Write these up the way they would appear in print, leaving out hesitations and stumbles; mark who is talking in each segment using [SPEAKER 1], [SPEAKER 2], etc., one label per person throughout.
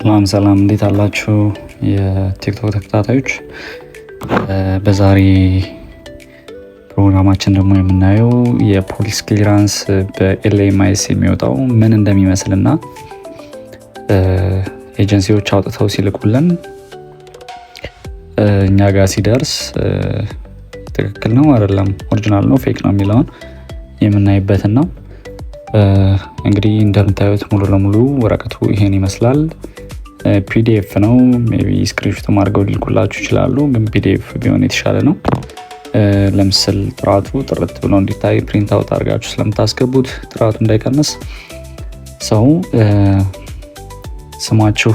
[SPEAKER 1] ሰላም ሰላም፣ እንዴት አላችሁ የቲክቶክ ተከታታዮች? በዛሬ ፕሮግራማችን ደግሞ የምናየው የፖሊስ clearance በ LMIS የሚወጣው ምን እንደሚመስል እና ኤጀንሲዎች አውጥተው ሲልኩልን እኛ ጋር ሲደርስ ትክክል ነው አይደለም፣ original ነው fake ነው የሚለውን የምናይበትን ነው። እንግዲህ እንደምታዩት ሙሉ ለሙሉ ወረቀቱ ይሄን ይመስላል። PDF ነው። Maybe screenshot አድርገው ሊልኩላችሁ ይችላሉ፣ ግን PDF ቢሆን የተሻለ ነው። ለምስል ጥራቱ ጥርት ብሎ እንዲታይ print out አድርጋችሁ ስለምታስገቡት ጥራቱ እንዳይቀንስ። So ስማችሁ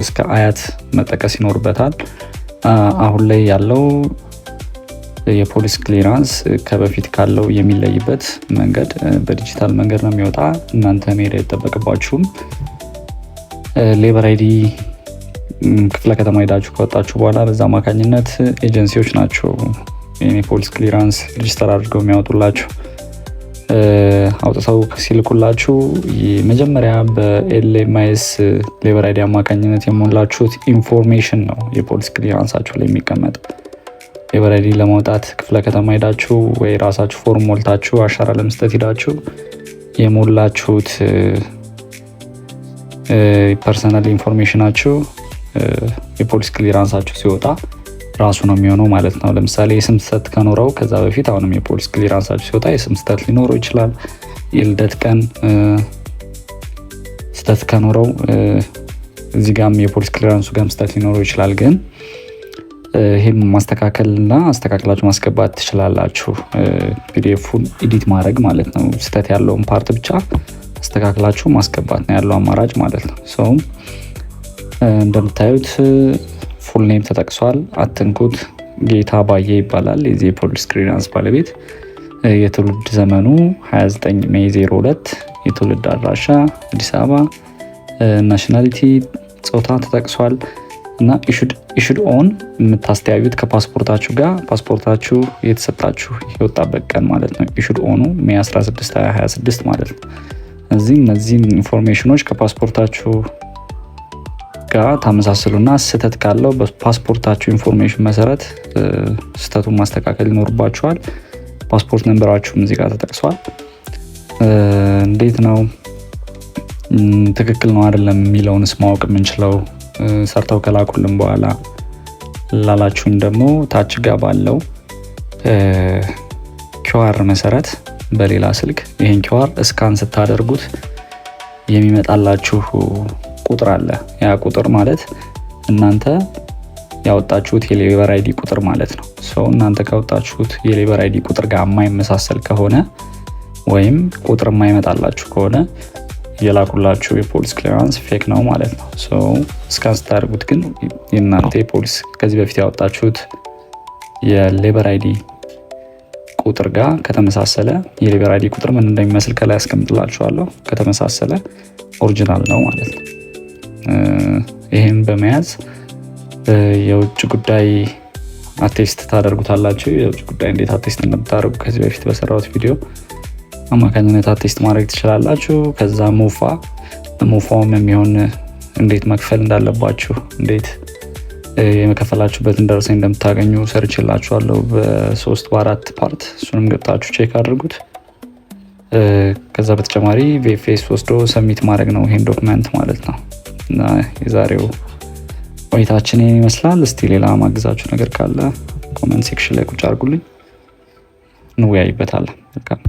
[SPEAKER 1] እስከ አያት መጠቀስ ይኖርበታል። አሁን ላይ ያለው የፖሊስ clearance ከበፊት ካለው የሚለይበት መንገድ በዲጂታል መንገድ ነው የሚወጣ። እናንተ መሄድ አይጠበቅባችሁም። Labor ID ክፍለ ከተማ ሄዳችሁ ከወጣችሁ በኋላ በዛ አማካኝነት ኤጀንሲዎች ናቸው ይህን የፖሊስ clearance register አድርገው የሚያወጡላችሁ። አውጥተው ሲልኩላችሁ መጀመሪያ በ LMIS labor ID አማካኝነት የሞላችሁት information ነው የፖሊስ clearance ኣችሁ ላይ የሚቀመጥ። Labor ID ለማውጣት ክፍለ ከተማ ሄዳችሁ ወይ ራሳችሁ ፎርም ሞልታችሁ አሻራ ለመስጠት ሄዳችሁ የሞላችሁት personal information ኣችሁ የፖሊስ clearance ኣችሁ ሲወጣ ራሱ ነው የሚሆነው ማለት ነው። ለምሳሌ የስም ስህተት ከኖረው ከዛ በፊት አሁንም የፖሊስ clearance ኣችሁ ሲወጣ የስም ስህተት ሊኖረው ይችላል። የልደት ቀን ስህተት ከኖረው እዚህ ጋም የፖሊስ clearance ኡ ጋም ስህተት ሊኖረው ይችላል። ግን ይህም ማስተካከልና አስተካክላችሁ ማስገባት ትችላላችሁ። PDF ኡን edit ማድረግ ማለት ነው። ስህተት ያለውን part ብቻ አስተካክላችሁ ማስገባት ነው ያለው አማራጭ ማለት ነው። So እንደምታዩት full name ተጠቅሷል። አትንኩት። ጌታ ባዬ ይባላል የዚህ የፖሊስ clearance ባለቤት። የትውልድ ዘመኑ 29 May 02፣ የትውልድ አድራሻ አዲስ አበባ፣ nationality ጾታ ተጠቅሷል እና issued on የምታስተያዩት ከፓስፖርታችሁ ጋር ፓስፖርታችሁ የተሰጣችሁ የወጣበት ቀን ማለት ነው። Issued on ኑ May 16 2026 ማለት ነው። እዚህ እነዚህን information ኖች ከፓስፖርታችሁ ጋር ታመሳስሉና ስህተት ካለው በፓስፖርታችሁ information መሰረት ስህተቱን ማስተካከል ይኖርባችኋል። ፓስፖርት number ኣችሁም እዚህ ጋር ተጠቅሷል። እንዴት ነው ትክክል ነው አይደለም የሚለውንስ ማወቅ የምንችለው ሰርተው ከላኩልን በኋላ ላላችሁን ደግሞ ታች ጋ ባለው QR መሰረት በሌላ ስልክ ይህን QR scan ስታደርጉት የሚመጣላችሁ ቁጥር አለ። ያ ቁጥር ማለት እናንተ ያወጣችሁት የ labor ID ቁጥር ማለት ነው። So እናንተ ካወጣችሁት የ labor ID ቁጥር ጋር የማይመሳሰል ከሆነ ወይም ቁጥር የማይመጣላችሁ ከሆነ የላኩላችሁ የፖሊስ clearance fake ነው ማለት ነው። Scan ስታደርጉት ግን የእናንተ የፖሊስ ከዚህ በፊት ያወጣችሁት የ labor ID ቁጥር ጋር ከተመሳሰለ፣ የ labor ID ቁጥር ምን እንደሚመስል ከላይ አስቀምጥላችኋለሁ። ከተመሳሰለ original ነው ማለት ነው። ይህን በመያዝ የውጭ ጉዳይ attest ታደርጉታላችሁ። የውጭ ጉዳይ እንዴት attest እንደምታደርጉ ከዚህ በፊት በሰራሁት ቪዲዮ አማካኝነት attest ማድረግ ትችላላችሁ። ከዛ MoFA ውም የሚሆን እንዴት መክፈል እንዳለባችሁ፣ እንዴት የመከፈላችሁበትን ደረሰኝ እንደምታገኙ ሰርቼላችኋለሁ በሶስት በአራት part። እሱንም ገብታችሁ check አድርጉት። ከዛ በተጨማሪ VFS ወስዶ submit ማድረግ ነው ይሄን document ማለት ነው። እና የዛሬው ቆይታችን ይህን ይመስላል። እስቲ ሌላ ማግዛችሁ ነገር ካለ comment section ላይ ቁጭ አድርጉልኝ፣ እንወያይበታለን። መልካም።